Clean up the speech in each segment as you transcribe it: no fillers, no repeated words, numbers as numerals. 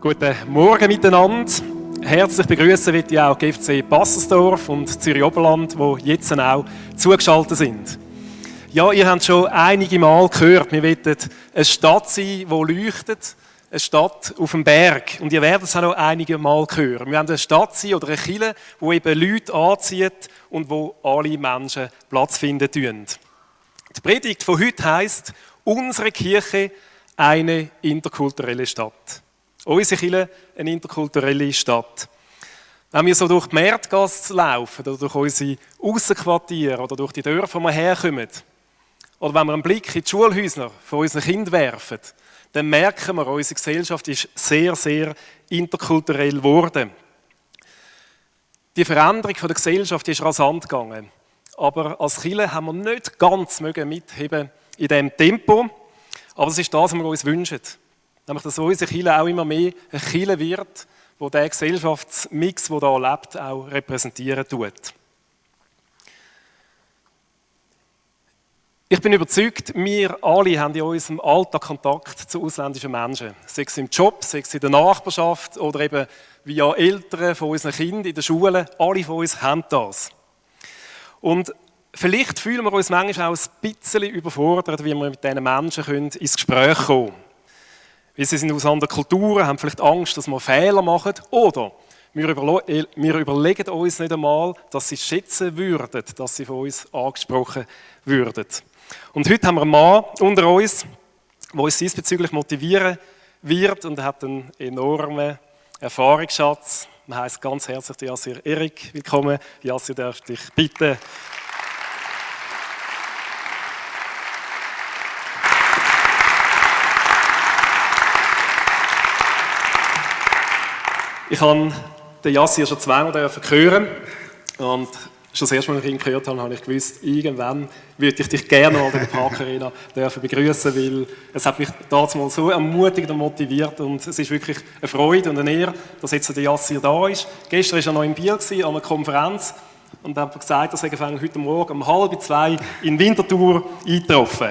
Guten Morgen miteinander. Herzlich begrüßen wird ich auch GFC Bassersdorf und Zürich Oberland, die jetzt auch zugeschaltet sind. Ja, ihr habt schon einige Mal gehört, wir wollen eine Stadt sein, die leuchtet, eine Stadt auf dem Berg. Und ihr werdet es auch noch einige Mal hören. Wir wollen eine Stadt sein oder eine Kirche, die eben Leute anzieht und wo alle Menschen Platz finden tun. Die Predigt von heute heisst: Unsere Kirche, eine interkulturelle Stadt. Unsere Kirche, eine interkulturelle Stadt. Wenn wir so durch die Märtgasse laufen oder durch unsere Aussenquartiere oder durch die Dörfer, wo wir herkommen, oder wenn wir einen Blick in die Schulhäuser von unseren Kindern werfen, dann merken wir, unsere Gesellschaft ist sehr, sehr interkulturell geworden. Die Veränderung der Gesellschaft ist rasant gegangen. Aber als Kirche haben wir nicht ganz mitheben in diesem Tempo. Aber es ist das, was wir uns wünschen. Nämlich, dass unsere Kirche auch immer mehr eine Kirche wird, die diesen Gesellschaftsmix, der hier lebt, auch repräsentieren tut. Ich bin überzeugt, wir alle haben in unserem Alltag Kontakt zu ausländischen Menschen. Sei es im Job, sei es in der Nachbarschaft oder eben via Eltern von unseren Kindern in der Schule. Alle von uns haben das. Und vielleicht fühlen wir uns manchmal auch ein bisschen überfordert, wie wir mit diesen Menschen ins Gespräch kommen können. Weil sie sind aus anderen Kulturen, haben vielleicht Angst, dass wir Fehler machen. Oder wir überlegen uns nicht einmal, dass sie schätzen würden, dass sie von uns angesprochen würden. Und heute haben wir einen Mann unter uns, der uns diesbezüglich motivieren wird. Und er hat einen enormen Erfahrungsschatz. Man heisst ganz herzlich Yassir Erik willkommen. Yassir, darf dich bitten. Ich habe den Yassir schon zweimal hören und schon das erste Mal, als ich ihn gehört habe, habe ich gewusst, irgendwann würde ich dich gerne mal in der Parkarena begrüßen, weil es hat mich damals so ermutigt und motiviert und es ist wirklich eine Freude und eine Ehre, dass jetzt der Yassir da ist. Gestern war er noch in Biel an einer Konferenz und hat gesagt, dass er heute Morgen um 1:30 in Winterthur eingetroffen.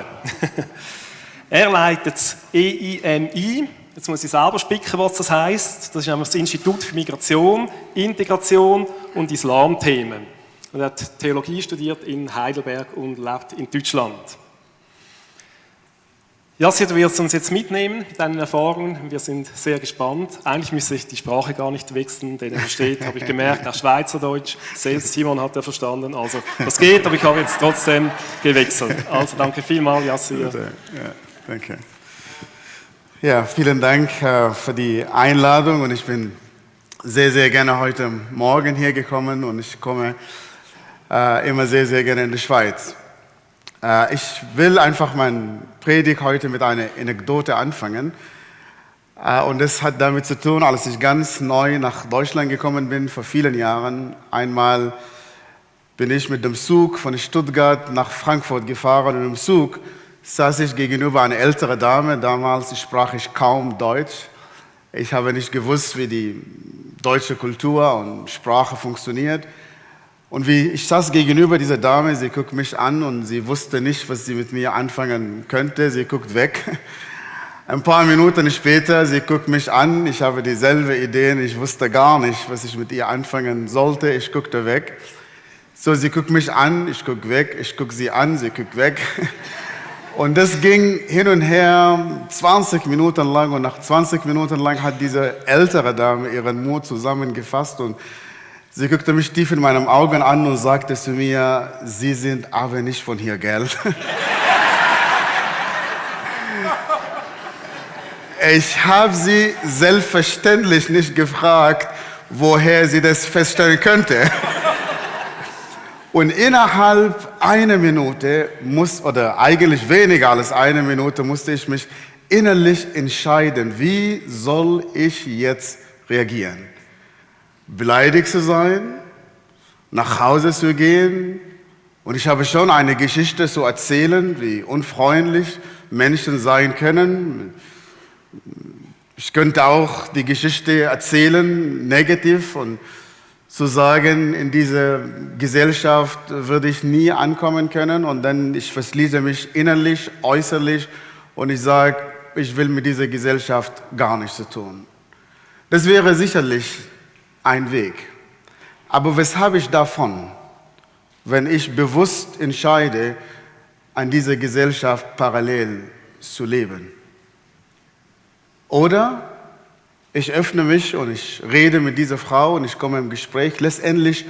Er leitet das EIMI. Jetzt muss ich selber spicken, was das heisst. Das ist nämlich das Institut für Migration, Integration und Islamthemen. Und er hat Theologie studiert in Heidelberg und lebt in Deutschland. Yassir, du wirst uns jetzt mitnehmen mit deinen Erfahrungen. Wir sind sehr gespannt. Eigentlich müsste ich die Sprache gar nicht wechseln, den er versteht, habe ich gemerkt, auch Schweizerdeutsch. Selbst Simon hat er verstanden. Also das geht, aber ich habe jetzt trotzdem gewechselt. Also danke vielmals, Yassir. Ja, danke. Ja, vielen Dank für die Einladung und ich bin sehr, sehr gerne heute Morgen hier gekommen und ich komme immer sehr, sehr gerne in die Schweiz. Ich will einfach meine Predigt heute mit einer Anekdote anfangen und das hat damit zu tun, als ich ganz neu nach Deutschland gekommen bin, vor vielen Jahren. Einmal bin ich mit dem Zug von Stuttgart nach Frankfurt gefahren und im Zug saß ich gegenüber einer älteren Dame. Damals sprach ich kaum Deutsch. Ich habe nicht gewusst, wie die deutsche Kultur und Sprache funktioniert. Und ich saß gegenüber dieser Dame, sie guckt mich an und sie wusste nicht, was sie mit mir anfangen könnte. Sie guckt weg. Ein paar Minuten später, sie guckt mich an. Ich habe dieselbe Idee. Ich wusste gar nicht, was ich mit ihr anfangen sollte. Ich guckte weg. So, sie guckt mich an, ich gucke weg. Ich gucke sie an, sie guckt weg. Und das ging hin und her 20 Minuten lang und nach 20 Minuten lang hat diese ältere Dame ihren Mut zusammengefasst und sie guckte mich tief in meinen Augen an und sagte zu mir, Sie sind aber nicht von hier, gell? Ich habe sie selbstverständlich nicht gefragt, woher sie das feststellen könnte. Und innerhalb einer Minute oder eigentlich weniger als eine Minute musste ich mich innerlich entscheiden, wie soll ich jetzt reagieren? Beleidigt zu sein, nach Hause zu gehen und ich habe schon eine Geschichte zu erzählen, wie unfreundlich Menschen sein können. Ich könnte auch die Geschichte erzählen, negativ und zu sagen, in dieser Gesellschaft würde ich nie ankommen können und dann ich verschließe mich innerlich, äußerlich und ich sage, ich will mit dieser Gesellschaft gar nichts zu tun. Das wäre sicherlich ein Weg. Aber was habe ich davon, wenn ich bewusst entscheide, an dieser Gesellschaft parallel zu leben? Oder ich öffne mich und ich rede mit dieser Frau und ich komme im Gespräch. Letztendlich,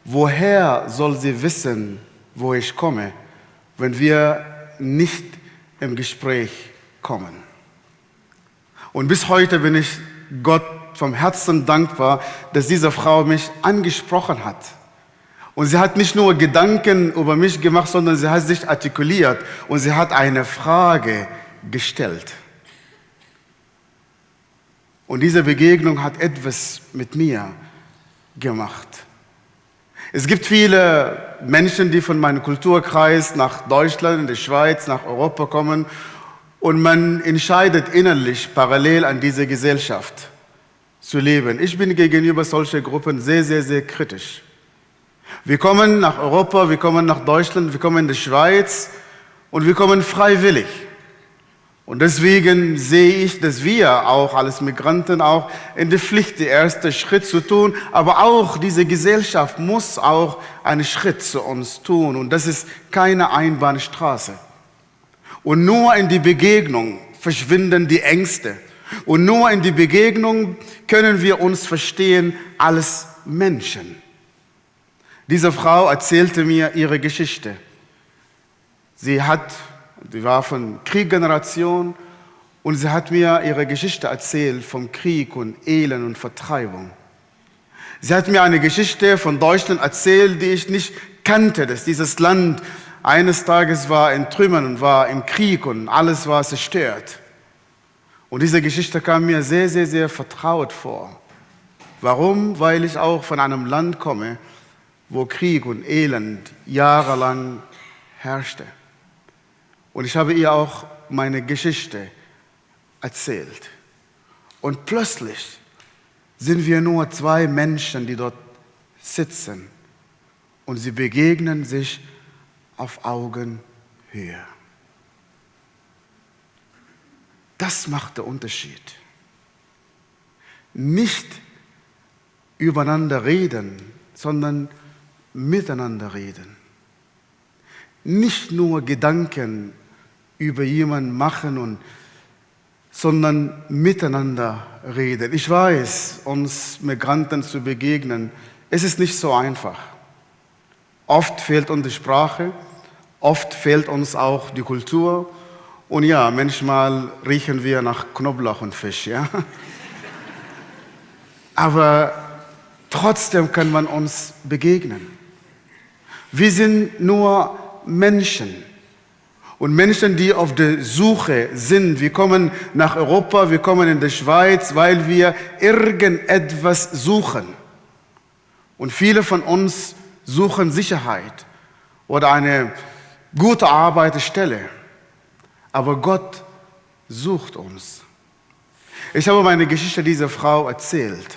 woher soll sie wissen, wo ich komme, wenn wir nicht im Gespräch kommen? Und bis heute bin ich Gott vom Herzen dankbar, dass diese Frau mich angesprochen hat. Und sie hat nicht nur Gedanken über mich gemacht, sondern sie hat sich artikuliert und sie hat eine Frage gestellt. Und diese Begegnung hat etwas mit mir gemacht. Es gibt viele Menschen, die von meinem Kulturkreis nach Deutschland, in die Schweiz, nach Europa kommen und man entscheidet innerlich parallel an dieser Gesellschaft zu leben. Ich bin gegenüber solchen Gruppen sehr, sehr, sehr kritisch. Wir kommen nach Europa, wir kommen nach Deutschland, wir kommen in die Schweiz und wir kommen freiwillig. Und deswegen sehe ich, dass wir auch als Migranten auch in der Pflicht, den ersten Schritt zu tun, aber auch diese Gesellschaft muss auch einen Schritt zu uns tun und das ist keine Einbahnstraße. Und nur in die Begegnung verschwinden die Ängste und nur in die Begegnung können wir uns verstehen als Menschen. Diese Frau erzählte mir ihre Geschichte. Sie war von Kriegsgeneration und sie hat mir ihre Geschichte erzählt vom Krieg und Elend und Vertreibung. Sie hat mir eine Geschichte von Deutschland erzählt, die ich nicht kannte, dass dieses Land eines Tages war in Trümmern und war im Krieg und alles war zerstört. Und diese Geschichte kam mir sehr, sehr, sehr vertraut vor. Warum? Weil ich auch von einem Land komme, wo Krieg und Elend jahrelang herrschte. Und ich habe ihr auch meine Geschichte erzählt. Und plötzlich sind wir nur zwei Menschen, die dort sitzen. Und sie begegnen sich auf Augenhöhe. Das macht den Unterschied. Nicht übereinander reden, sondern miteinander reden. Nicht nur Gedanken über jemanden machen, sondern miteinander reden. Ich weiß, uns Migranten zu begegnen, es ist nicht so einfach. Oft fehlt uns die Sprache, oft fehlt uns auch die Kultur. Und ja, manchmal riechen wir nach Knoblauch und Fisch. Ja? Aber trotzdem kann man uns begegnen. Wir sind nur Menschen. Und Menschen, die auf der Suche sind. Wir kommen nach Europa, wir kommen in die Schweiz, weil wir irgendetwas suchen. Und viele von uns suchen Sicherheit oder eine gute Arbeitsstelle. Aber Gott sucht uns. Ich habe meine Geschichte dieser Frau erzählt.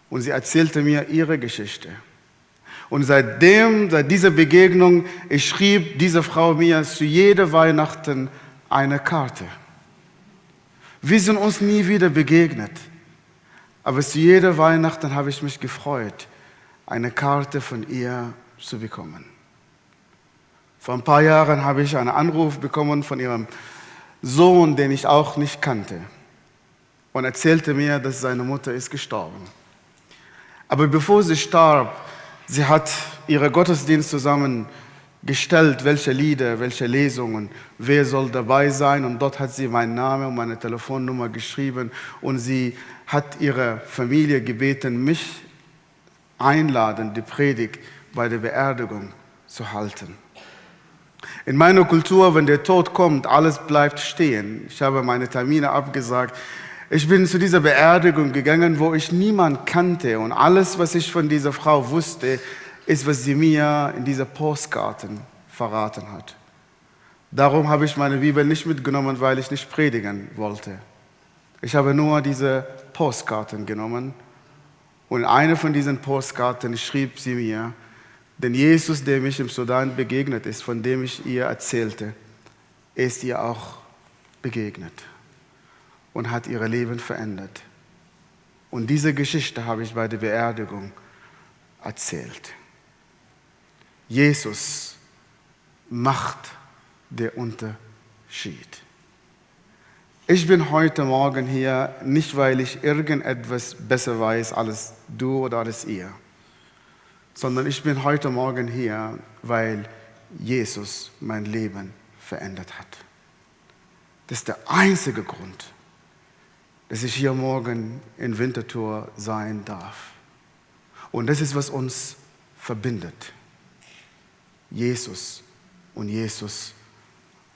Und sie erzählte mir ihre Geschichte. Und seit dieser Begegnung, ich schrieb diese Frau mir zu jeder Weihnachten eine Karte. Wir sind uns nie wieder begegnet. Aber zu jeder Weihnachten habe ich mich gefreut, eine Karte von ihr zu bekommen. Vor ein paar Jahren habe ich einen Anruf bekommen von ihrem Sohn, den ich auch nicht kannte. Und erzählte mir, dass seine Mutter ist gestorben. Aber bevor sie starb, sie hat ihre Gottesdienst zusammengestellt, welche Lieder, welche Lesungen, wer soll dabei sein. Und dort hat sie meinen Namen und meine Telefonnummer geschrieben. Und sie hat ihre Familie gebeten, mich einladen, die Predigt bei der Beerdigung zu halten. In meiner Kultur, wenn der Tod kommt, alles bleibt stehen. Ich habe meine Termine abgesagt. Ich bin zu dieser Beerdigung gegangen, wo ich niemanden kannte. Und alles, was ich von dieser Frau wusste, ist, was sie mir in dieser Postkarten verraten hat. Darum habe ich meine Bibel nicht mitgenommen, weil ich nicht predigen wollte. Ich habe nur diese Postkarten genommen. Und eine von diesen Postkarten schrieb sie mir, denn Jesus, der mich im Sudan begegnet ist, von dem ich ihr erzählte, ist ihr auch begegnet und hat ihr Leben verändert. Und diese Geschichte habe ich bei der Beerdigung erzählt. Jesus macht den Unterschied. Ich bin heute Morgen hier nicht, weil ich irgendetwas besser weiß als du oder als ihr, sondern ich bin heute Morgen hier, weil Jesus mein Leben verändert hat. Das ist der einzige Grund, dass ich hier morgen in Winterthur sein darf. Und das ist, was uns verbindet. Jesus und Jesus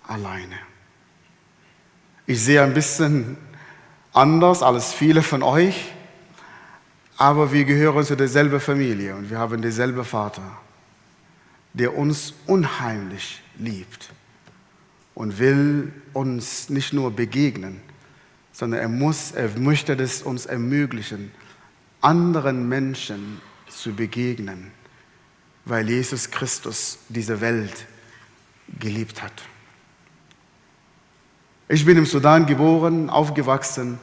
alleine. Ich sehe ein bisschen anders als viele von euch, aber wir gehören zu derselben Familie und wir haben denselben Vater, der uns unheimlich liebt und will uns nicht nur begegnen, sondern er möchte es uns ermöglichen, anderen Menschen zu begegnen, weil Jesus Christus diese Welt geliebt hat. Ich bin im Sudan geboren, aufgewachsen,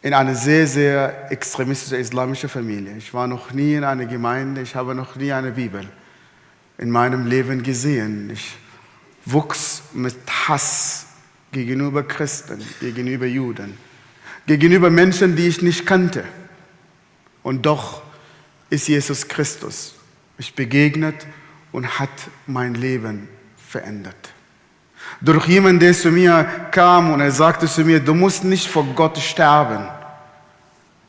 in einer sehr, sehr extremistischen islamischen Familie. Ich war noch nie in einer Gemeinde, ich habe noch nie eine Bibel in meinem Leben gesehen. Ich wuchs mit Hass gegenüber Christen, gegenüber Juden, gegenüber Menschen, die ich nicht kannte. Und doch ist Jesus Christus mich begegnet und hat mein Leben verändert. Durch jemanden, der zu mir kam und er sagte zu mir, du musst nicht vor Gott sterben.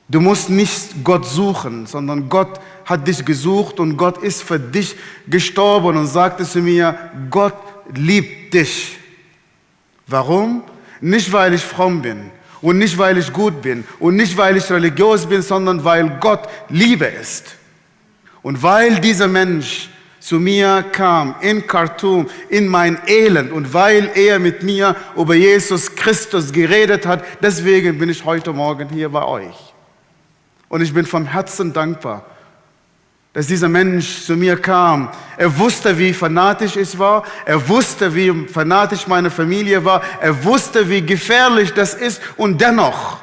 Du musst nicht Gott suchen, sondern Gott hat dich gesucht und Gott ist für dich gestorben und sagte zu mir, Gott liebt dich. Warum? Nicht, weil ich fromm bin und nicht, weil ich gut bin und nicht, weil ich religiös bin, sondern weil Gott Liebe ist. Und weil dieser Mensch zu mir kam, in Khartoum, in mein Elend und weil er mit mir über Jesus Christus geredet hat, deswegen bin ich heute Morgen hier bei euch. Und ich bin vom Herzen dankbar, dass dieser Mensch zu mir kam. Er wusste, wie fanatisch ich war, er wusste, wie fanatisch meine Familie war, er wusste, wie gefährlich das ist und dennoch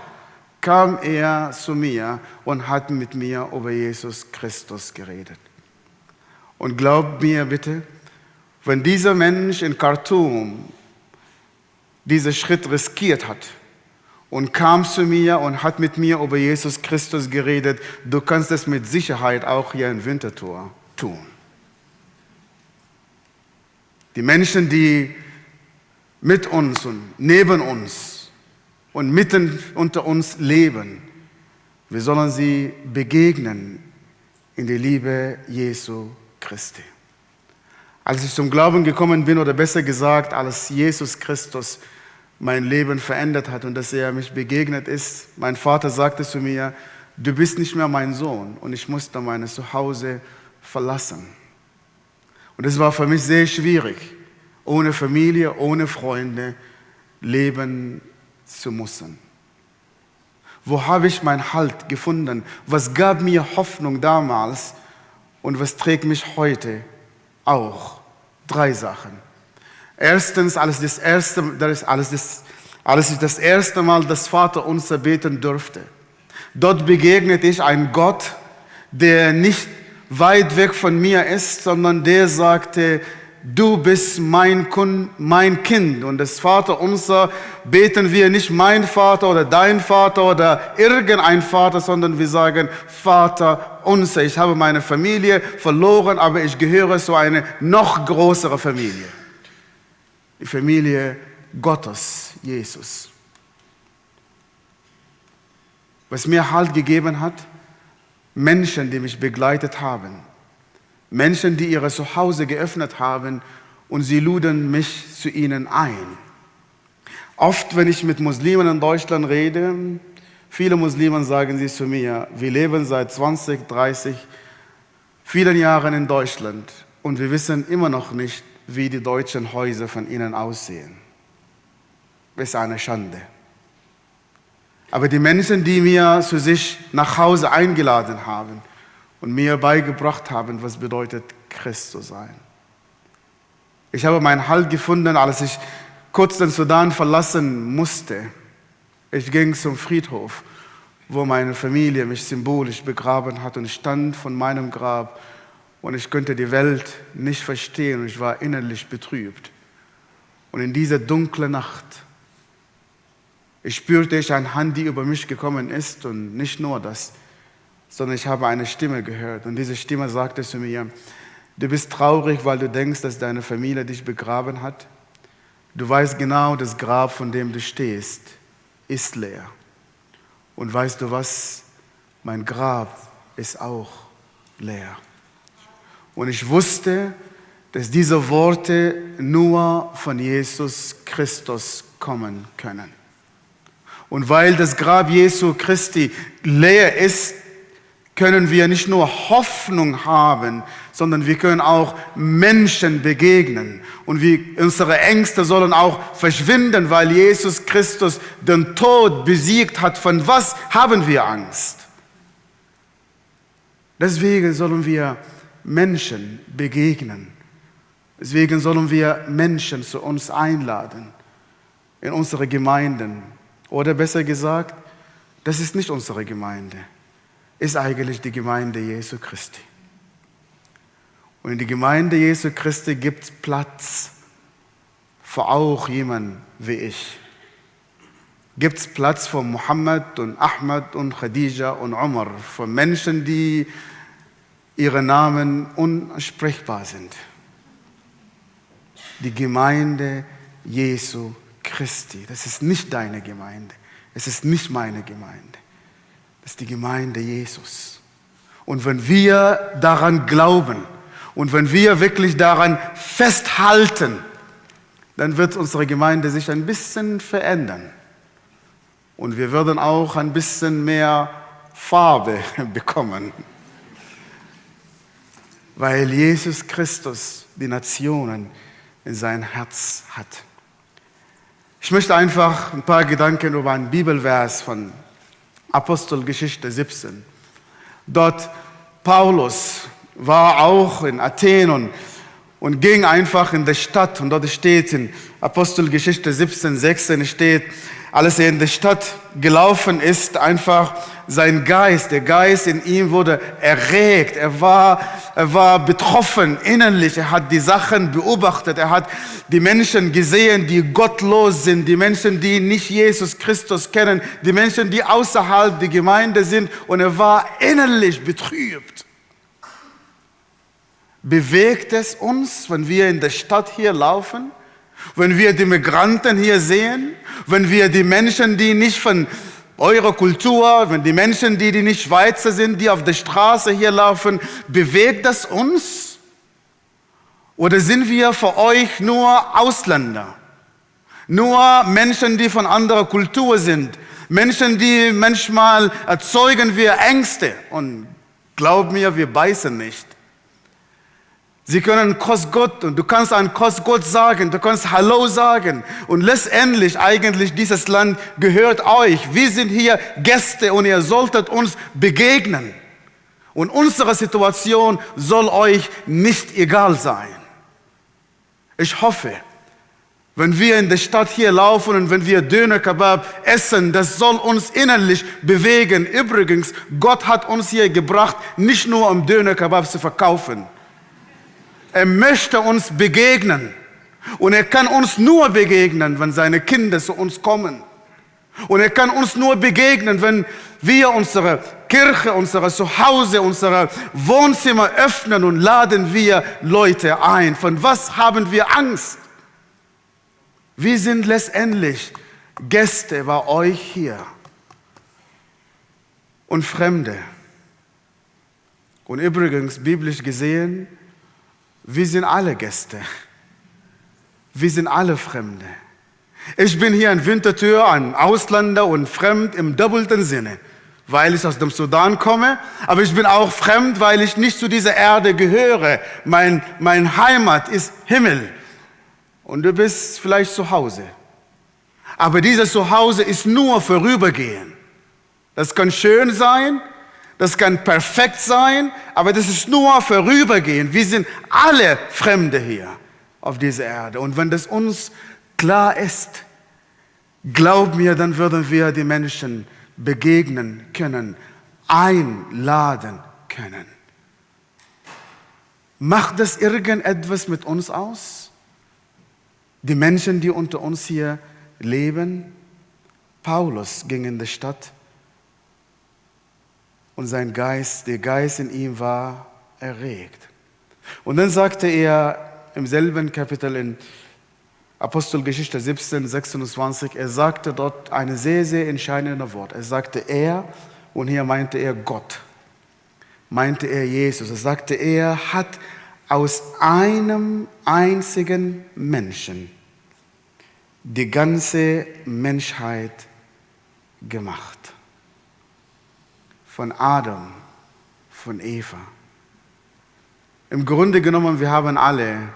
kam er zu mir und hat mit mir über Jesus Christus geredet. Und glaubt mir bitte, wenn dieser Mensch in Khartoum diesen Schritt riskiert hat und kam zu mir und hat mit mir über Jesus Christus geredet, du kannst es mit Sicherheit auch hier in Winterthur tun. Die Menschen, die mit uns und neben uns und mitten unter uns leben, wir sollen sie begegnen in der Liebe Jesu Christi. Als ich zum Glauben gekommen bin, oder besser gesagt, als Jesus Christus mein Leben verändert hat und dass er mich begegnet ist, mein Vater sagte zu mir, du bist nicht mehr mein Sohn und ich musste mein Zuhause verlassen. Und es war für mich sehr schwierig, ohne Familie, ohne Freunde leben zu müssen. Wo habe ich meinen Halt gefunden? Was gab mir Hoffnung damals? Und was trägt mich heute auch? 3 Sachen. Erstens, als ich das erste Mal das Vaterunser beten durfte. Dort begegnete ich einem Gott, der nicht weit weg von mir ist, sondern der sagte, du bist mein Kind. Und das Vaterunser beten wir nicht mein Vater oder dein Vater oder irgendein Vater, sondern wir sagen Vater unser. Ich habe meine Familie verloren, aber ich gehöre zu einer noch größeren Familie. Die Familie Gottes, Jesus. Was mir Halt gegeben hat, Menschen, die mich begleitet haben. Menschen, die ihre Zuhause geöffnet haben und sie luden mich zu ihnen ein. Oft, wenn ich mit Muslimen in Deutschland rede, viele Muslime sagen sie zu mir, wir leben seit 20, 30, vielen Jahren in Deutschland und wir wissen immer noch nicht, wie die deutschen Häuser von ihnen aussehen. Das ist eine Schande. Aber die Menschen, die mir zu sich nach Hause eingeladen haben, und mir beigebracht haben, was bedeutet, Christ zu sein. Ich habe meinen Halt gefunden, als ich kurz den Sudan verlassen musste. Ich ging zum Friedhof wo meine Familie mich symbolisch begraben hat und ich stand von meinem Grab und ich konnte die Welt nicht verstehen und ich war innerlich betrübt. Und in dieser dunklen Nacht spürte ich eine Hand, die über mich gekommen ist und nicht nur das, sondern ich habe eine Stimme gehört und diese Stimme sagte zu mir, du bist traurig, weil du denkst, dass deine Familie dich begraben hat. Du weißt genau, das Grab, von dem du stehst, ist leer. Und weißt du was? Mein Grab ist auch leer. Und ich wusste, dass diese Worte nur von Jesus Christus kommen können. Und weil das Grab Jesu Christi leer ist, können wir nicht nur Hoffnung haben, sondern wir können auch Menschen begegnen. Und unsere Ängste sollen auch verschwinden, weil Jesus Christus den Tod besiegt hat. Von was haben wir Angst? Deswegen sollen wir Menschen begegnen. Deswegen sollen wir Menschen zu uns einladen, in unsere Gemeinden. Oder besser gesagt, das ist nicht unsere Gemeinde, ist eigentlich die Gemeinde Jesu Christi. Und in der Gemeinde Jesu Christi gibt es Platz für auch jemanden wie ich. Gibt es Platz für Mohammed und Ahmed und Khadija und Umar, für Menschen, die ihre Namen unsprechbar sind. Die Gemeinde Jesu Christi, das ist nicht deine Gemeinde, es ist nicht meine Gemeinde. Das ist die Gemeinde Jesus. Und wenn wir daran glauben und wenn wir wirklich daran festhalten, dann wird unsere Gemeinde sich ein bisschen verändern. Und wir würden auch ein bisschen mehr Farbe bekommen. Weil Jesus Christus die Nationen in sein Herz hat. Ich möchte einfach ein paar Gedanken über einen Bibelvers von Apostelgeschichte 17. Dort Paulus war auch in Athen und ging einfach in die Stadt. Und dort steht in Apostelgeschichte 17, 16 steht, als er in die Stadt gelaufen ist, einfach sein Geist, der Geist in ihm wurde erregt. Er war betroffen innerlich. Er hat die Sachen beobachtet. Er hat die Menschen gesehen, die gottlos sind, die Menschen, die nicht Jesus Christus kennen, die Menschen, die außerhalb der Gemeinde sind. Und er war innerlich betrübt. Bewegt es uns, wenn wir in der Stadt hier laufen? Wenn wir die Migranten hier sehen, wenn wir die Menschen, die nicht von eurer Kultur, wenn die Menschen, die nicht Schweizer sind, die auf der Straße hier laufen, bewegt das uns? Oder sind wir für euch nur Ausländer? Nur Menschen, die von anderer Kultur sind? Menschen, die manchmal erzeugen wir Ängste? Und glaub mir, wir beißen nicht. Sie können Grüß Gott und du kannst ein Grüß Gott sagen, du kannst Hallo sagen und letztendlich eigentlich dieses Land gehört euch. Wir sind hier Gäste und ihr solltet uns begegnen. Und unsere Situation soll euch nicht egal sein. Ich hoffe, wenn wir in der Stadt hier laufen und wenn wir Döner Kebab essen, das soll uns innerlich bewegen. Übrigens, Gott hat uns hier gebracht, nicht nur um Döner Kebab zu verkaufen. Er möchte uns begegnen. Und er kann uns nur begegnen, wenn seine Kinder zu uns kommen. Und er kann uns nur begegnen, wenn wir unsere Kirche, unser Zuhause, unser Wohnzimmer öffnen und laden wir Leute ein. Von was haben wir Angst? Wir sind letztendlich Gäste bei euch hier und Fremde. Und übrigens, biblisch gesehen, wir sind alle Gäste. Wir sind alle Fremde. Ich bin hier ein Winterthur, ein Ausländer und fremd im doppelten Sinne, weil ich aus dem Sudan komme, aber ich bin auch fremd, weil ich nicht zu dieser Erde gehöre. Mein Heimat ist Himmel und du bist vielleicht zu Hause. Aber dieses Zuhause ist nur vorübergehend. Das kann schön sein, das kann perfekt sein, aber das ist nur vorübergehend. Wir sind alle Fremde hier auf dieser Erde. Und wenn das uns klar ist, glaub mir, dann würden wir die Menschen begegnen können, einladen können. Macht das irgendetwas mit uns aus? Die Menschen, die unter uns hier leben? Paulus ging in die Stadt und der Geist in ihm war erregt. Und dann sagte er im selben Kapitel in Apostelgeschichte 17, 26, er sagte dort ein sehr, sehr entscheidendes Wort. Er sagte er, und hier meinte er Gott, meinte er Jesus. Er sagte, er hat aus einem einzigen Menschen die ganze Menschheit gemacht. Von Adam, von Eva. Im Grunde genommen, wir haben alle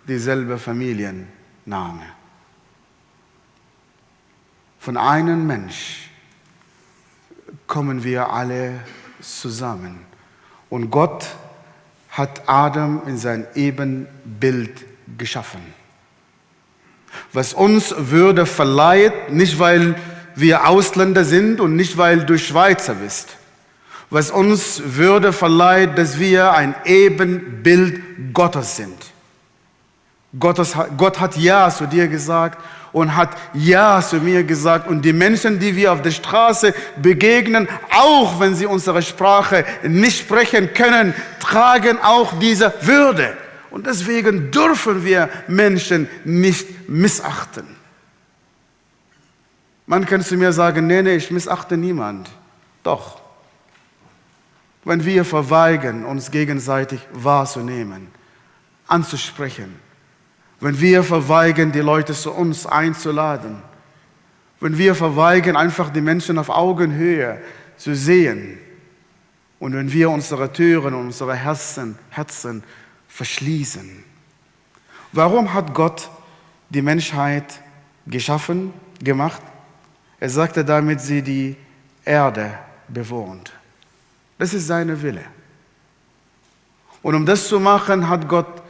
dieselbe Familienname. Von einem Mensch kommen wir alle zusammen. Und Gott hat Adam in sein Ebenbild geschaffen. Was uns Würde verleiht, nicht weil wir Ausländer sind und nicht weil du Schweizer bist. Was uns Würde verleiht, dass wir ein Ebenbild Gottes sind. Gott hat Ja zu dir gesagt und hat Ja zu mir gesagt. Und die Menschen, die wir auf der Straße begegnen, auch wenn sie unsere Sprache nicht sprechen können, tragen auch diese Würde. Und deswegen dürfen wir Menschen nicht missachten. Man kann zu mir sagen, nee, ich missachte niemand. Doch. Wenn wir verweigern, uns gegenseitig wahrzunehmen, anzusprechen, wenn wir verweigern, die Leute zu uns einzuladen, wenn wir verweigern, einfach die Menschen auf Augenhöhe zu sehen und wenn wir unsere Türen und unsere Herzen verschließen. Warum hat Gott die Menschheit gemacht? Er sagte, damit sie die Erde bewohnt. Das ist sein Wille. Und um das zu machen, hat Gott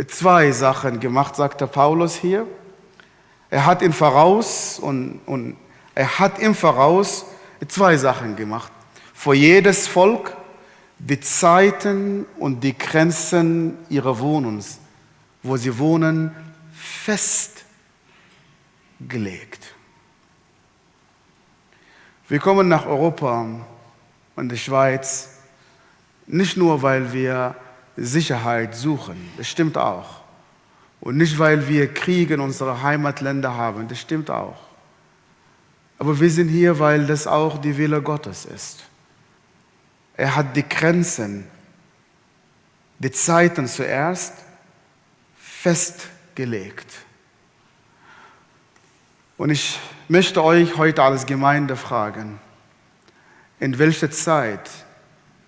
zwei Sachen gemacht, sagte Paulus hier. Er hat im Voraus zwei Sachen gemacht. Für jedes Volk die Zeiten und die Grenzen ihrer Wohnens, wo sie wohnen, festgelegt. Wir kommen nach Europa und die Schweiz nicht nur, weil wir Sicherheit suchen, das stimmt auch. Und nicht, weil wir Kriege in unseren Heimatländern haben, das stimmt auch. Aber wir sind hier, weil das auch die Wille Gottes ist. Er hat die Grenzen, die Zeiten zuerst festgelegt. Und ich möchte euch heute als Gemeinde fragen, in welcher Zeit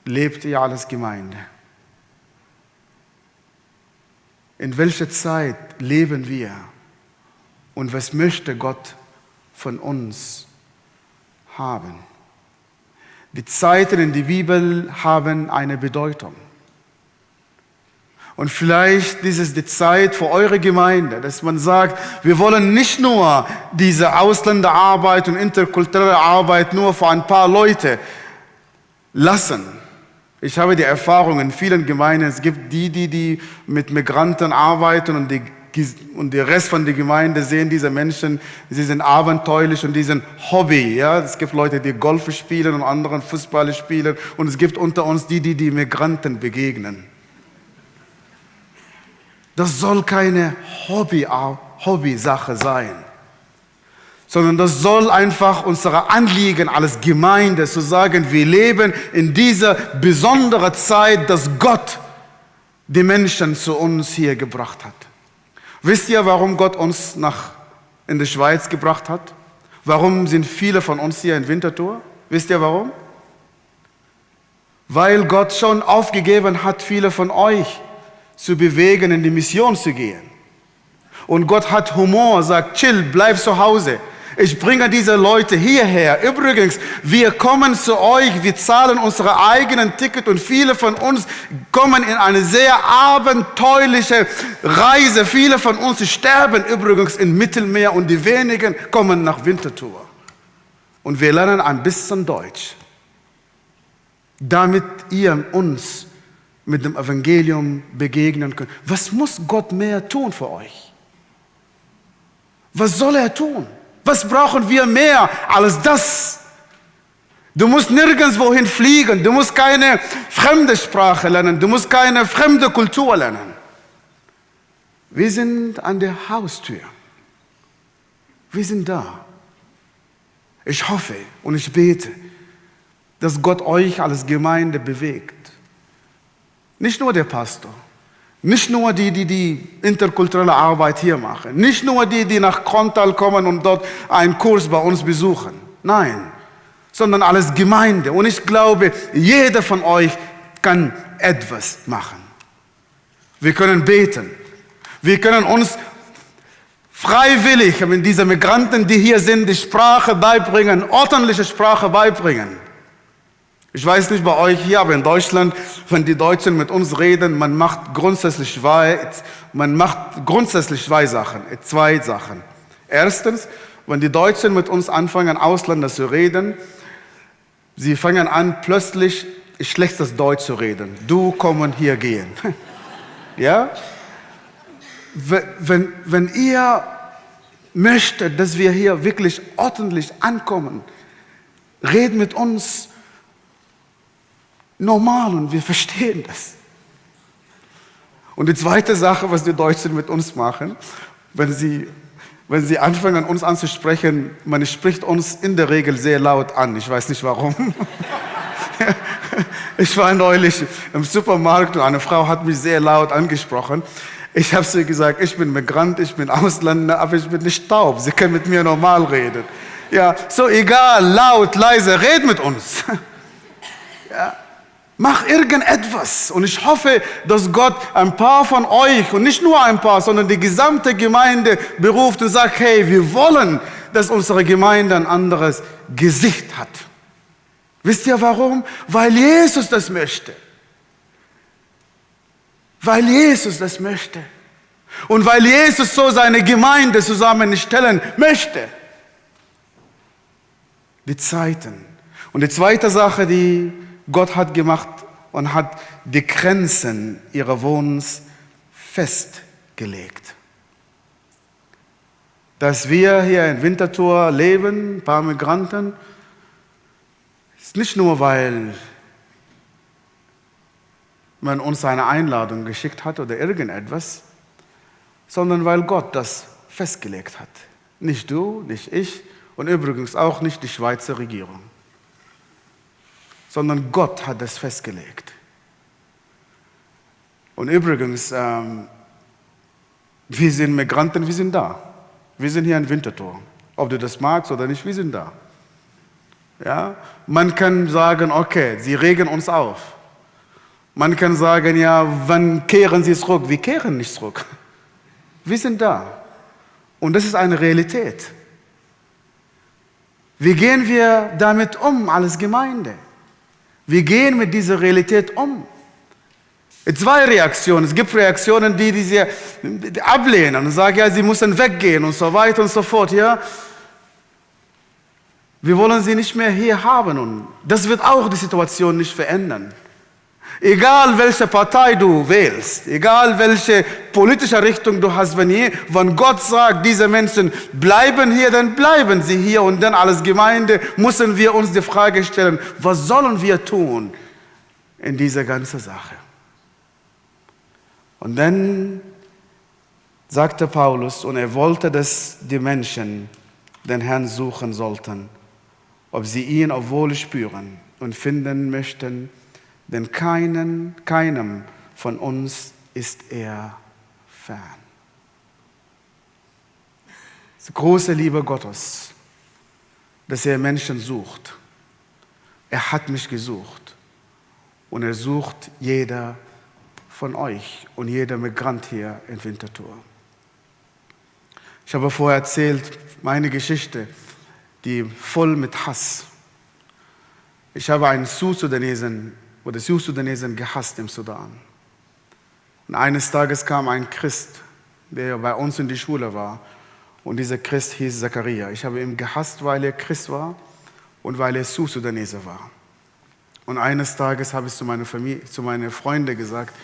lebt ihr als Gemeinde? In welcher Zeit leben wir? Und was möchte Gott von uns haben? Die Zeiten in der Bibel haben eine Bedeutung. Und vielleicht ist es die Zeit für eure Gemeinde, dass man sagt, wir wollen nicht nur diese Ausländerarbeit und interkulturelle Arbeit nur für ein paar Leute lassen. Ich habe die Erfahrung in vielen Gemeinden, es gibt die mit Migranten arbeiten und der Rest von der Gemeinde sehen diese Menschen, sie sind abenteuerlich und die sind Hobby. Ja? Es gibt Leute, die Golf spielen und andere Fußball spielen und es gibt unter uns die Migranten begegnen. Das soll keine Hobby-Sache sein, sondern das soll einfach unser Anliegen als Gemeinde zu sagen, wir leben in dieser besonderen Zeit, dass Gott die Menschen zu uns hier gebracht hat. Wisst ihr, warum Gott uns in die Schweiz gebracht hat? Warum sind viele von uns hier in Winterthur? Wisst ihr warum? Weil Gott schon aufgegeben hat, viele von euch zu bewegen, in die Mission zu gehen. Und Gott hat Humor, sagt, chill, bleib zu Hause. Ich bringe diese Leute hierher. Übrigens, wir kommen zu euch, wir zahlen unsere eigenen Ticket und viele von uns kommen in eine sehr abenteuerliche Reise. Viele von uns sterben übrigens im Mittelmeer und die wenigen kommen nach Winterthur. und wir lernen ein bisschen Deutsch, damit ihr uns mit dem Evangelium begegnen könnt. Was muss Gott mehr tun für euch? Was soll er tun? Was brauchen wir mehr als das? Du musst nirgendwohin fliegen, du musst keine fremde Sprache lernen, du musst keine fremde Kultur lernen. Wir sind an der Haustür. Wir sind da. Ich hoffe und ich bete, dass Gott euch als Gemeinde bewegt. Nicht nur der Pastor, nicht nur die interkulturelle Arbeit hier machen, nicht nur die nach Krontal kommen und dort einen Kurs bei uns besuchen. Nein, sondern als Gemeinde. Und ich glaube, jeder von euch kann etwas machen. Wir können beten. Wir können uns freiwillig, diese Migranten, die hier sind, die Sprache beibringen, ordentliche Sprache beibringen. Ich weiß nicht bei euch hier, aber in Deutschland, wenn die Deutschen mit uns reden, man macht grundsätzlich zwei Sachen. Erstens, wenn die Deutschen mit uns anfangen, Ausländer zu reden, sie fangen an, plötzlich schlechtes Deutsch zu reden. Du kommen hier gehen. Ja? Wenn ihr möchtet, dass wir hier wirklich ordentlich ankommen, redet mit uns normal und wir verstehen das. Und die zweite Sache, was die Deutschen mit uns machen, wenn sie anfangen, uns anzusprechen, man spricht uns in der Regel sehr laut an. Ich weiß nicht warum. Ich war neulich im Supermarkt und eine Frau hat mich sehr laut angesprochen. Ich habe sie gesagt, ich bin Migrant, ich bin Ausländer, aber ich bin nicht taub. Sie können mit mir normal reden. Ja, so egal, laut, leise, red mit uns. Ja. Mach irgendetwas. Und ich hoffe, dass Gott ein paar von euch, und nicht nur ein paar, sondern die gesamte Gemeinde beruft und sagt, hey, wir wollen, dass unsere Gemeinde ein anderes Gesicht hat. Wisst ihr warum? Weil Jesus das möchte. Weil Jesus das möchte. Und weil Jesus so seine Gemeinde zusammenstellen möchte. Die Zeiten. Und die zweite Sache, die Gott hat gemacht und hat die Grenzen ihrer Wohnens festgelegt. Dass wir hier in Winterthur leben, ein paar Migranten, ist nicht nur, weil man uns eine Einladung geschickt hat oder irgendetwas, sondern weil Gott das festgelegt hat. Nicht du, nicht ich und übrigens auch nicht die Schweizer Regierung. Sondern Gott hat das festgelegt. Und übrigens, wir sind Migranten, wir sind da. Wir sind hier in Winterthur. Ob du das magst oder nicht, wir sind da. Ja? Man kann sagen, okay, sie regen uns auf. Man kann sagen, ja, wann kehren sie zurück? Wir kehren nicht zurück. Wir sind da. Und das ist eine Realität. Wie gehen wir damit um als Gemeinde? Wir gehen mit dieser Realität um. Zwei Reaktionen. Es gibt Reaktionen, die ablehnen und sagen, ja, sie müssen weggehen und so weiter und so fort. Ja? Wir wollen sie nicht mehr hier haben und das wird auch die Situation nicht verändern. Egal welche Partei du wählst, egal welche politische Richtung du hast, wenn Gott sagt, diese Menschen bleiben hier, dann bleiben sie hier. Und dann als Gemeinde müssen wir uns die Frage stellen, was sollen wir tun in dieser ganzen Sache? Und dann sagte Paulus, und er wollte, dass die Menschen den Herrn suchen sollten, ob sie ihn auch wohl spüren und finden möchten, denn keinem von uns ist er fern. Das ist die große Liebe Gottes, dass er Menschen sucht. Er hat mich gesucht und er sucht jeder von euch und jeder Migrant hier in Winterthur. Ich habe vorher erzählt, meine Geschichte, die voll mit Hass. Ich habe einen Südsudanesen gehasst im Sudan. Und eines Tages kam ein Christ, der bei uns in die Schule war. Und dieser Christ hieß Zachariah. Ich habe ihn gehasst, weil er Christ war. und weil er Sudanese war. Und eines Tages habe ich zu meiner Familie, zu meinen Freunden gesagt,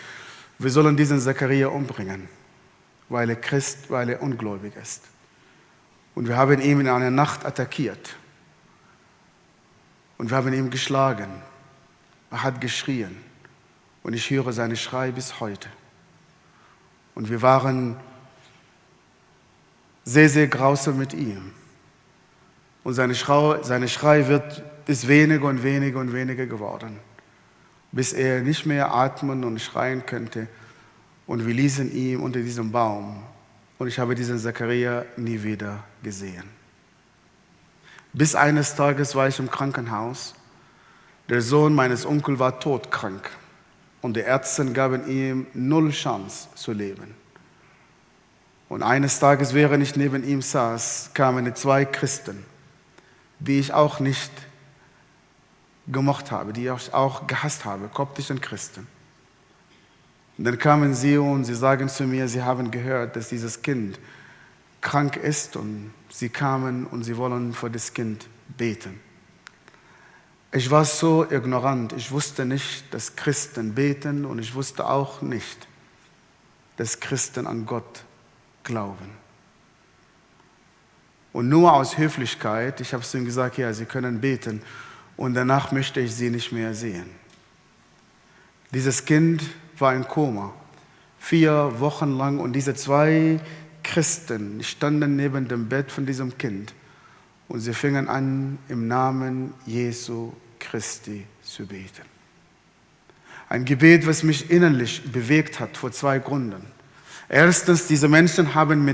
wir sollen diesen Zachariah umbringen, weil er Christ, weil er ungläubig ist. Und wir haben ihn in einer Nacht attackiert. Und wir haben ihn geschlagen. Er hat geschrien. Und ich höre seinen Schrei bis heute. Und wir waren sehr, sehr grausam mit ihm. Und seine Schrei ist weniger und weniger und weniger geworden, bis er nicht mehr atmen und schreien könnte. Und wir ließen ihn unter diesem Baum. Und ich habe diesen Zachariah nie wieder gesehen. Bis eines Tages war ich im Krankenhaus. Der Sohn meines Onkels war todkrank. Und die Ärzte gaben ihm 0 Chance zu leben. Und eines Tages, während ich neben ihm saß, kamen 2 Christen, die ich auch nicht gemocht habe, die ich auch gehasst habe, koptischen Christen. Und dann kamen sie und sie sagen zu mir, sie haben gehört, dass dieses Kind krank ist und sie kamen und sie wollen für das Kind beten. Ich war so ignorant, ich wusste nicht, dass Christen beten und ich wusste auch nicht, dass Christen an Gott glauben. Und nur aus Höflichkeit, ich habe zu ihnen gesagt, ja, sie können beten und danach möchte ich sie nicht mehr sehen. Dieses Kind war in Koma, 4 Wochen lang und diese 2 Christen standen neben dem Bett von diesem Kind und sie fingen an, im Namen Jesu Christi zu beten. Ein Gebet, was mich innerlich bewegt hat, vor 2 Gründen. Erstens, diese Menschen haben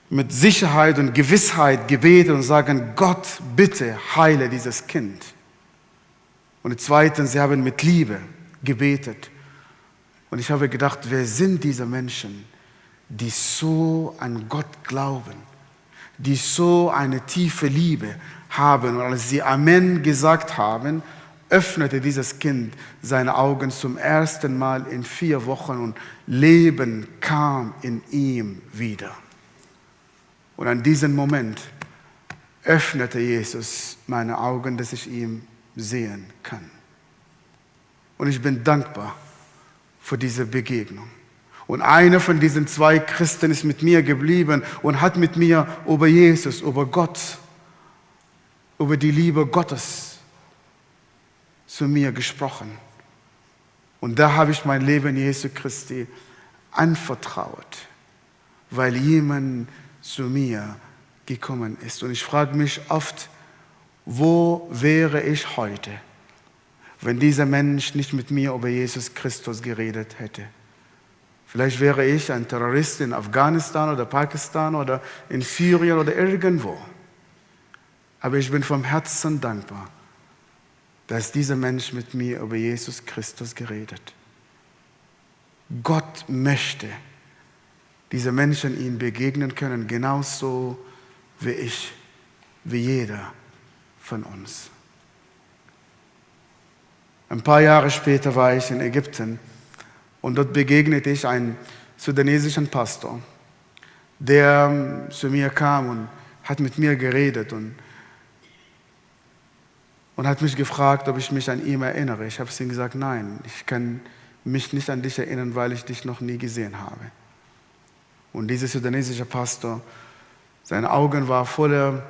mit Sicherheit und Gewissheit gebetet und sagen, Gott, bitte heile dieses Kind. Und zweitens, sie haben mit Liebe gebetet. Und ich habe gedacht, wer sind diese Menschen, die so an Gott glauben, die so eine tiefe Liebe haben? Und als sie Amen gesagt haben, öffnete dieses Kind seine Augen zum ersten Mal in 4 Wochen und Leben kam in ihm wieder. Und an diesem Moment öffnete Jesus meine Augen, dass ich ihn sehen kann. Und ich bin dankbar für diese Begegnung. Und einer von diesen 2 Christen ist mit mir geblieben und hat mit mir über Jesus, über Gott, über die Liebe Gottes zu mir gesprochen. Und da habe ich mein Leben Jesu Christi anvertraut, weil jemand zu mir gekommen ist. Und ich frage mich oft, wo wäre ich heute, wenn dieser Mensch nicht mit mir über Jesus Christus geredet hätte? Vielleicht wäre ich ein Terrorist in Afghanistan oder Pakistan oder in Syrien oder irgendwo. Aber ich bin vom Herzen dankbar, dass dieser Mensch mit mir über Jesus Christus geredet. Gott möchte diese Menschen ihnen begegnen können, genauso wie ich, wie jeder von uns. Ein paar Jahre später war ich in Ägypten und dort begegnete ich einem sudanesischen Pastor, der zu mir kam und hat mit mir geredet und hat mich gefragt, ob ich mich an ihn erinnere. Ich habe ihm gesagt, nein, ich kann mich nicht an dich erinnern, weil ich dich noch nie gesehen habe. Und dieser sudanesische Pastor, seine Augen waren voller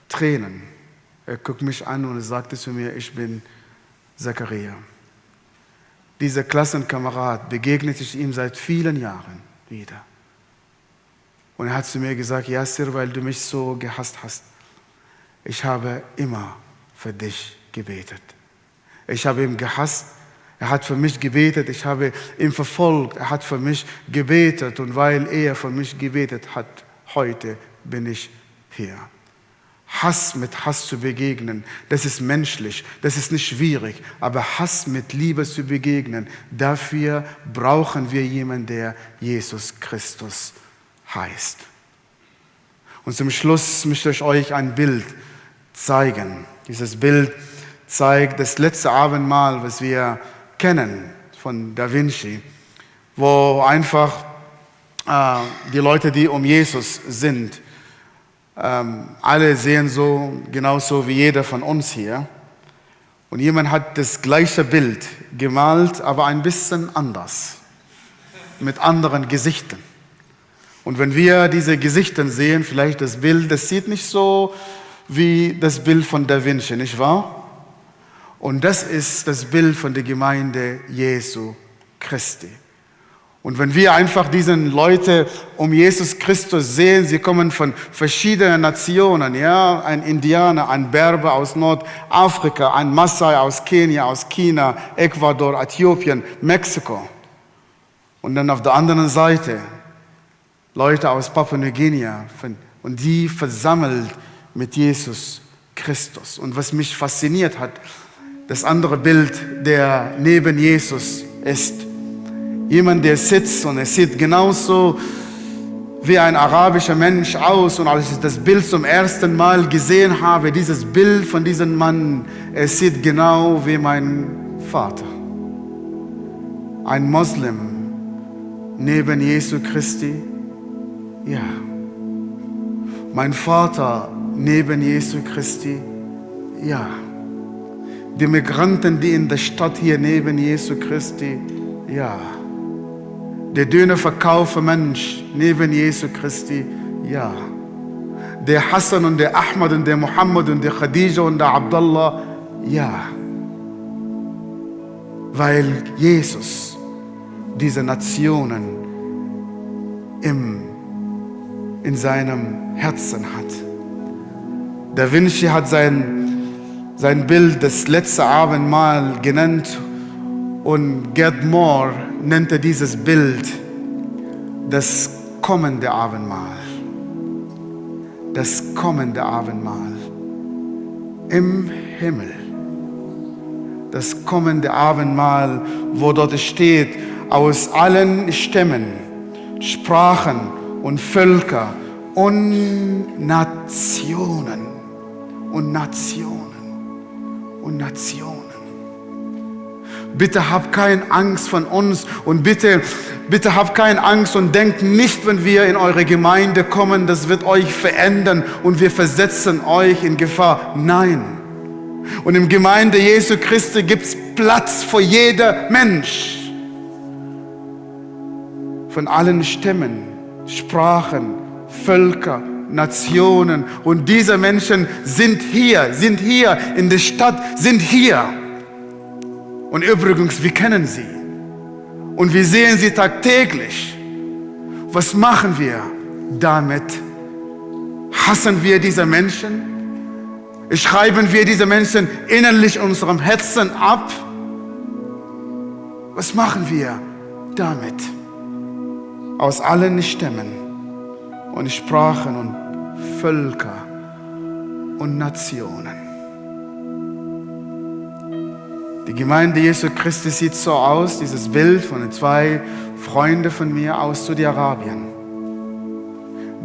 Tränen. Er guckte mich an und sagte zu mir, ich bin Zachariah. Dieser Klassenkamerad begegnete ich ihm seit vielen Jahren wieder. Und er hat zu mir gesagt, Yasser, weil du mich so gehasst hast, ich habe immer für dich gebetet. Ich habe ihn gehasst, er hat für mich gebetet, ich habe ihn verfolgt, er hat für mich gebetet und weil er für mich gebetet hat, heute bin ich hier. Hass mit Hass zu begegnen, das ist menschlich, das ist nicht schwierig, aber Hass mit Liebe zu begegnen, dafür brauchen wir jemanden, der Jesus Christus heißt. Und zum Schluss möchte ich euch ein Bild zeigen. Dieses Bild zeigt das letzte Abendmahl, was wir kennen von Da Vinci, wo einfach die Leute, die um Jesus sind, Alle sehen so, genauso wie jeder von uns hier. Und jemand hat das gleiche Bild gemalt, aber ein bisschen anders, mit anderen Gesichtern. Und wenn wir diese Gesichter sehen, vielleicht das Bild, das sieht nicht so wie das Bild von Da Vinci, nicht wahr? Und das ist das Bild von der Gemeinde Jesu Christi. Und wenn wir einfach diesen Leute um Jesus Christus sehen, sie kommen von verschiedenen Nationen, ja, ein Indianer, ein Berber aus Nordafrika, ein Maasai aus Kenia, aus China, Ecuador, Äthiopien, Mexiko. Und dann auf der anderen Seite Leute aus Papua-Neuguinea und die versammelt mit Jesus Christus. Und was mich fasziniert hat, das andere Bild, der neben Jesus ist, jemand, der sitzt und er sieht genauso wie ein arabischer Mensch aus. Und als ich das Bild zum ersten Mal gesehen habe, dieses Bild von diesem Mann, er sieht genau wie mein Vater. Ein Moslem neben Jesu Christi, ja. Mein Vater neben Jesu Christi, ja. Die Migranten, die in der Stadt hier neben Jesu Christi, ja. Der Dönerverkäufer Mensch neben Jesu Christi, ja. Der Hassan und der Ahmad und der Muhammad und der Khadija und der Abdallah, ja. Weil Jesus diese Nationen in seinem Herzen hat. Da Vinci hat sein Bild das letzte Abendmahl genannt und Gerd Moore nannte dieses Bild das kommende Abendmahl. Das kommende Abendmahl im Himmel. Das kommende Abendmahl, wo dort steht, aus allen Stämmen, Sprachen und Völker und Nationen und Nationen und Nationen. Bitte habt keine Angst von uns und bitte habt keine Angst und denkt nicht, wenn wir in eure Gemeinde kommen, das wird euch verändern und wir versetzen euch in Gefahr. Nein. Und im Gemeinde Jesu Christi gibt es Platz für jeder Mensch. Von allen Stämmen, Sprachen, Völker, Nationen. Und diese Menschen sind hier in der Stadt, sind hier. Und übrigens, wir kennen sie. Und wir sehen sie tagtäglich. Was machen wir damit? Hassen wir diese Menschen? Schreiben wir diese Menschen innerlich unserem Herzen ab? Was machen wir damit? Aus allen Stämmen und Sprachen und Völker und Nationen. Die Gemeinde Jesu Christi sieht so aus, dieses Bild von den zwei Freunden von mir aus Saudi-Arabien,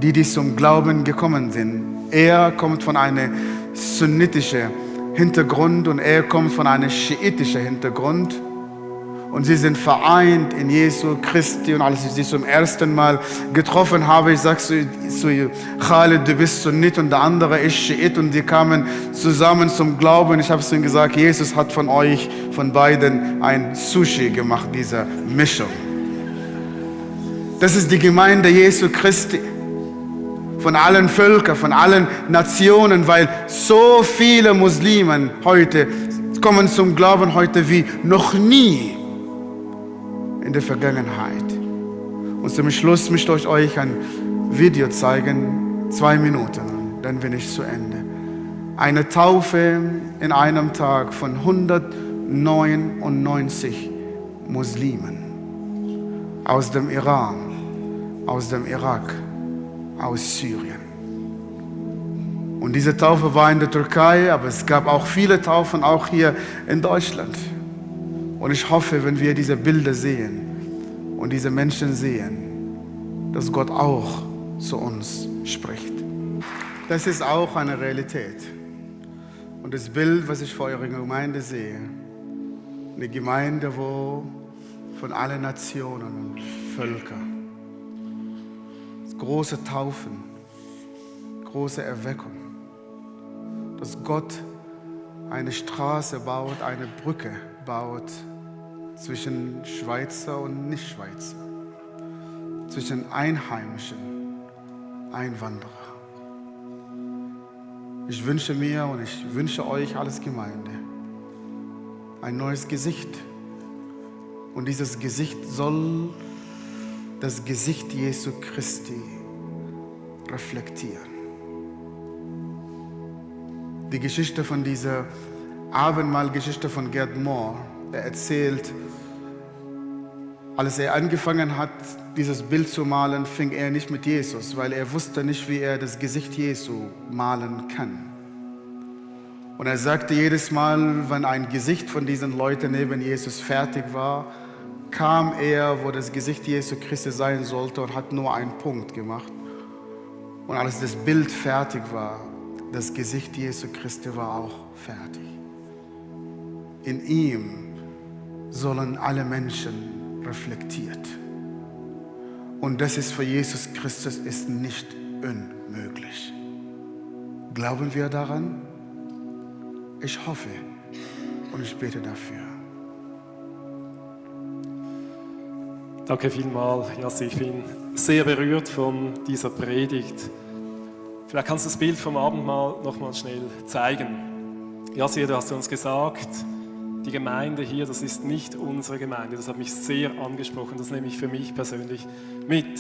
die zum Glauben gekommen sind. Er kommt von einem sunnitischen Hintergrund und er kommt von einem schiitischen Hintergrund. Und sie sind vereint in Jesu Christi. Und als ich sie zum ersten Mal getroffen habe, ich sagte zu Khalid, du bist Sunnit und der andere ist Schiit. Und die kamen zusammen zum Glauben. Ich habe zu ihnen gesagt, Jesus hat von euch, von beiden, ein Sushi gemacht, diese Mischung. Das ist die Gemeinde Jesu Christi. Von allen Völkern, von allen Nationen, weil so viele Muslime heute kommen zum Glauben heute wie noch nie in der Vergangenheit. Und zum Schluss möchte ich euch ein Video zeigen, 2 Minuten, dann bin ich zu Ende. Eine Taufe in einem Tag von 199 Muslimen aus dem Iran, aus dem Irak, aus Syrien. Und diese Taufe war in der Türkei, aber es gab auch viele Taufen, auch hier in Deutschland. Und ich hoffe, wenn wir diese Bilder sehen und diese Menschen sehen, dass Gott auch zu uns spricht. Das ist auch eine Realität. Und das Bild, was ich vor eurer Gemeinde sehe, eine Gemeinde, wo von allen Nationen und Völkern große Taufen, große Erweckung, dass Gott eine Straße baut, eine Brücke baut zwischen Schweizer und Nicht-Schweizer, zwischen Einheimischen, Einwanderer. Ich wünsche mir und ich wünsche euch als Gemeinde ein neues Gesicht. Und dieses Gesicht soll das Gesicht Jesu Christi reflektieren. Die Geschichte von dieser Abendmahlgeschichte von Gerd Mohr, er erzählt, als er angefangen hat, dieses Bild zu malen, fing er nicht mit Jesus, weil er wusste nicht, wie er das Gesicht Jesu malen kann. Und er sagte jedes Mal, wenn ein Gesicht von diesen Leuten neben Jesus fertig war, kam er, wo das Gesicht Jesu Christi sein sollte und hat nur einen Punkt gemacht. Und als das Bild fertig war, das Gesicht Jesu Christi war auch fertig. In ihm sollen alle Menschen reflektiert. Und das ist für Jesus Christus ist nicht unmöglich. Glauben wir daran? Ich hoffe und ich bete dafür. Danke vielmals, Jassi. Ich bin sehr berührt von dieser Predigt. Vielleicht kannst du das Bild vom Abendmahl noch mal schnell zeigen. Jassi, du hast uns gesagt, die Gemeinde hier, das ist nicht unsere Gemeinde. Das hat mich sehr angesprochen. Das nehme ich für mich persönlich mit.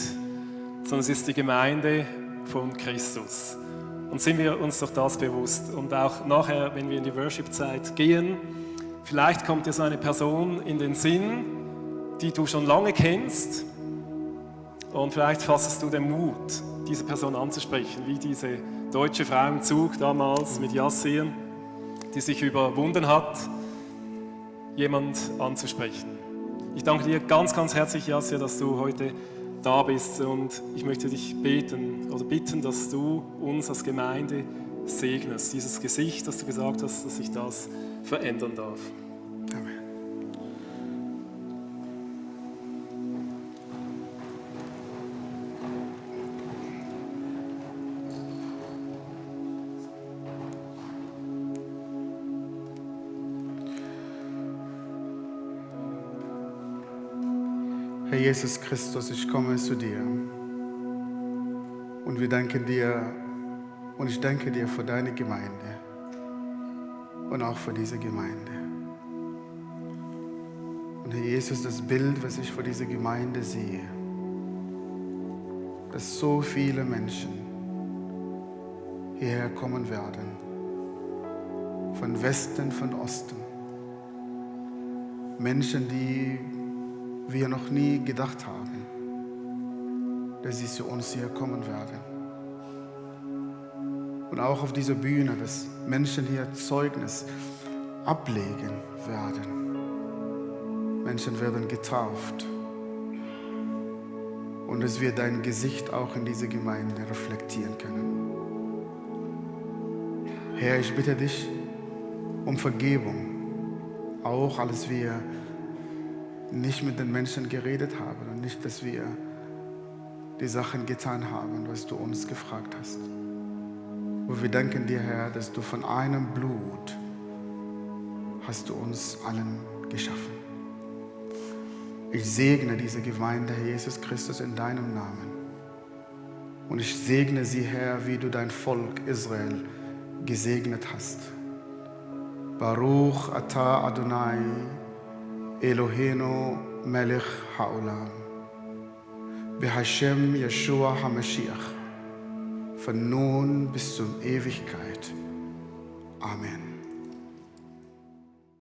Sondern es ist die Gemeinde von Christus. Und sind wir uns doch das bewusst. Und auch nachher, wenn wir in die Worship-Zeit gehen, vielleicht kommt dir so eine Person in den Sinn, die du schon lange kennst. Und vielleicht fassest du den Mut, diese Person anzusprechen, wie diese deutsche Frau im Zug damals mit Yassir, die sich überwunden hat, jemand anzusprechen. Ich danke dir ganz, ganz herzlich, Yassir, dass du heute da bist, und ich möchte dich bitten, dass du uns als Gemeinde segnest. Dieses Gesicht, das du gesagt hast, dass sich das verändern darf. Amen. Herr Jesus Christus, ich komme zu dir und wir danken dir und ich danke dir für deine Gemeinde und auch für diese Gemeinde. Und Herr Jesus, das Bild, was ich für diese Gemeinde sehe, dass so viele Menschen hierher kommen werden, von Westen, von Osten, Menschen, die wir noch nie gedacht haben, dass sie zu uns hier kommen werden. Und auch auf dieser Bühne, dass Menschen hier Zeugnis ablegen werden. Menschen werden getauft. Und dass wir dein Gesicht auch in diese Gemeinde reflektieren können. Herr, ich bitte dich um Vergebung, auch als wir nicht mit den Menschen geredet haben und nicht, dass wir die Sachen getan haben, was du uns gefragt hast. Und wir danken dir, Herr, dass du von einem Blut hast du uns allen geschaffen. Ich segne diese Gemeinde, Herr Jesus Christus, in deinem Namen. Und ich segne sie, Herr, wie du dein Volk Israel gesegnet hast. Baruch atah Adonai Eloheinu Melech Haolam, BeHashem Yeshua HaMashiach, von nun bis zur Ewigkeit. Amen.